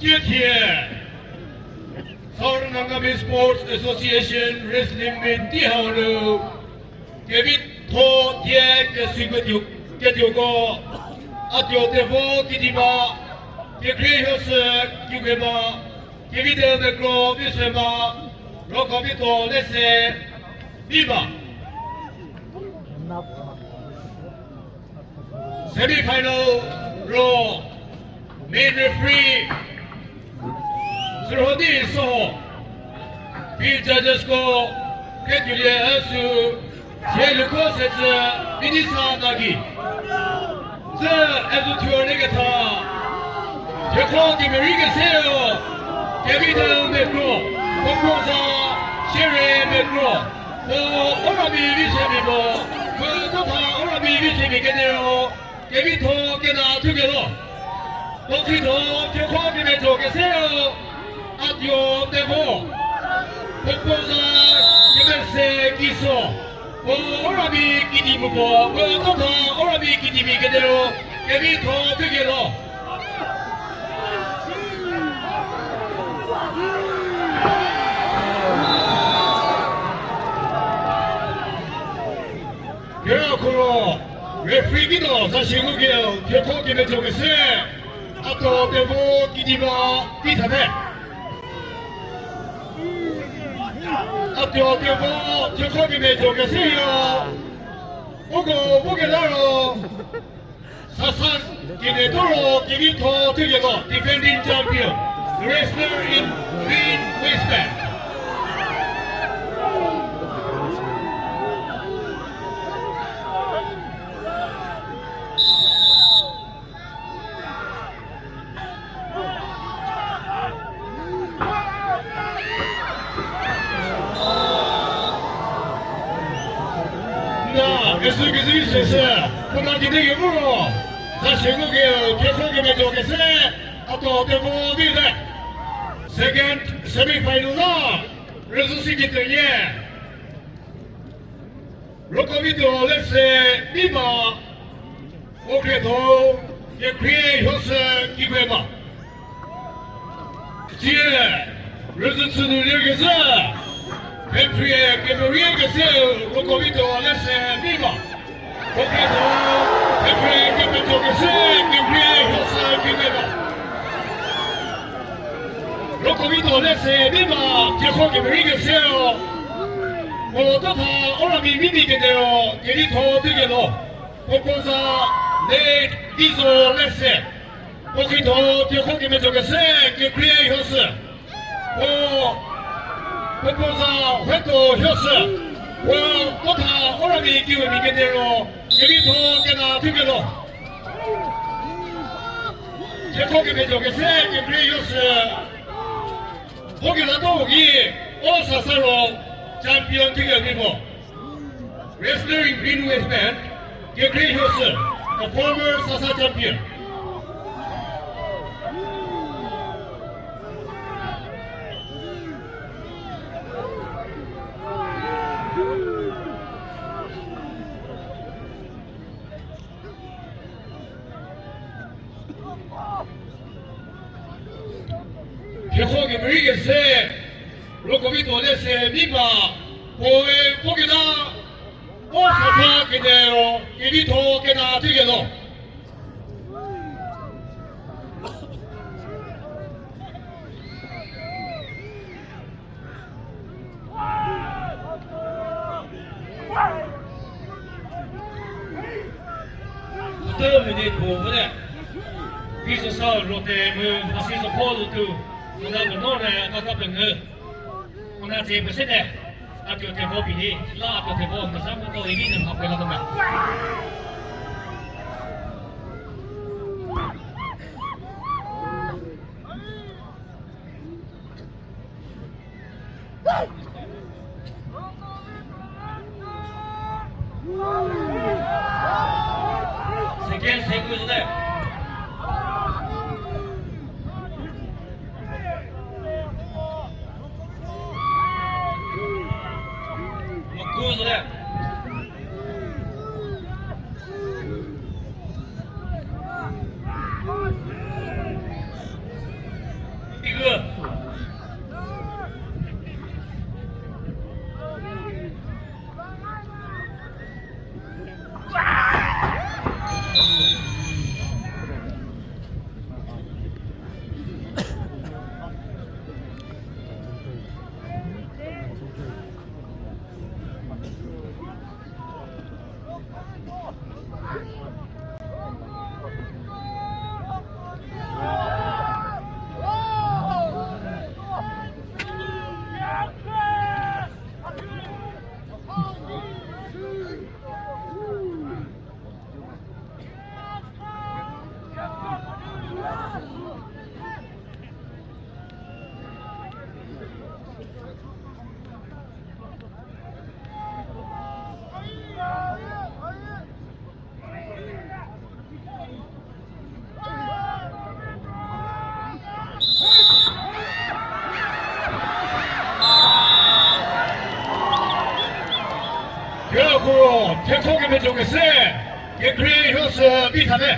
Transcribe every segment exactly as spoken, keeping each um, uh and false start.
Thie thie, Southern Angami Sports Association Wrestling Meet tei hau nu, kevitho die kesü ketuo, ketuoko, Atuo Tevo Kidima, Kekhrie Hioshü Kiguema, Kevitho Mekro Viswema, Roko Vito Lese, Biba. Semi-final ro main referee Sürhodi Soho, field judges ko Ketulie Asu, Sieluko Setsü, Minisa Nagi. Tsü ezu thuo rei ketha. Thekho kemerei keseu, Kevitho Mekro, Kokoza, Shere Mekro, ko Orami Viswemi mo, ko Totha Orami Viswemi kedero, kevitho kena thuketuo. Puo khrietho thekho kemejo keseu, Atuo Tevo, Kokoza, Kemese Kiso, ko Orami Kidimia mo, ko Totha Orami Kidimia kedero, kevitho thuketuo. Kera khoro, referee kituo za shi nguketuo, thekho kemejo kese, Atuo Tevo Kidima, pi thate. Atuo Tevo, thekho kemejo kese hio, uko bu kela ro, Sasan, kine toro, kevitho thuketuo, defending champion, wrestler in green waistband. Na, kesu kesu sese, kona kide kemoro, za shi nguketuo, thekho kemejo kese, Atuo Tevo vite. Second semi-final la, rüzhü si kituolie. Roko Vito Lese, Biba, puo khrietho, Kekhrie Hioshü Kiguema. Tsie, rüzhü chü nu lie kezhü, Kekhrie kemerie keseu, Roko Vito Lese, Biba. Puo khrietho, Kekhrie kemejo kese, Kekhrie Hioshü Kiguema. Roko Vito Lese, Biba, thekho kemerei keseu, puo Totha Orami Mimi kedero, kevitho thuketuo. Puo puo za, Nate Izo Lese. Puo khrietho, thekho kemejo kese, Kekhrie Hioshü. Puo, puo puo za, Huetuo Hioshü. Puo Totha Orami Kiwemi kedero, kevitho kena thuketuo. Thekho kemejo kese, Kekhrie Hioshü. Vo kelato ki, o sasa ro, champion thukelie mo. Wrestler in green waistband, Kekhrie Hioshü, a former Sasa champion. Thekho kemerei kese, Roko Vito Lese, Biba, puoe puo kena, o sasa kedero, kevitho kena thuketuo. Tütü minute puo vüte. Viswesa Rote mu Mhasi Zokho Lutu, kona keno re kaka pengou. Kona tse pesete. Atuo Tevo pie, la Atuo Tevo meza mu ko idi ne mha pela kona. Second, second, second. Maku zo le. Kekro, thekho kemetsokese, kekhrie Hose Bitha te.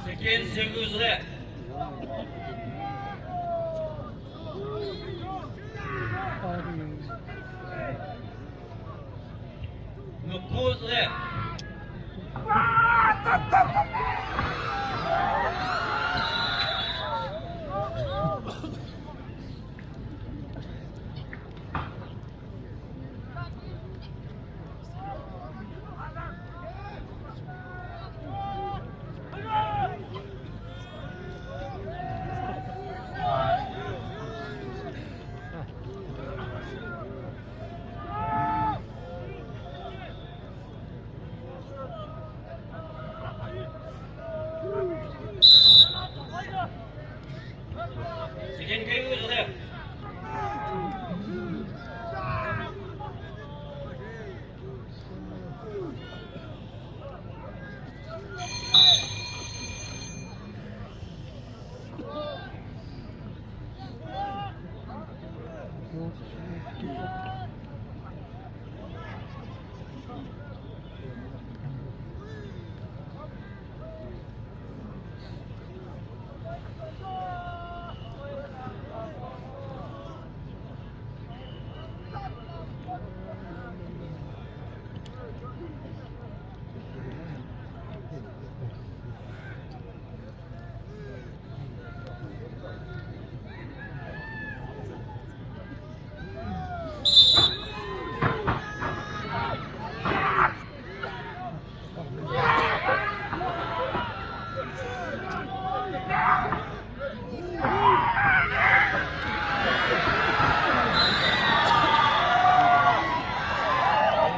Second, Sengu Zule. Mokho Zule.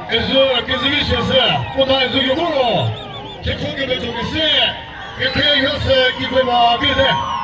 Kezü, kezüvi shüsü, kota kezü kevoro, kekho kepetso kese, kekhe yhüsü kikoma bite.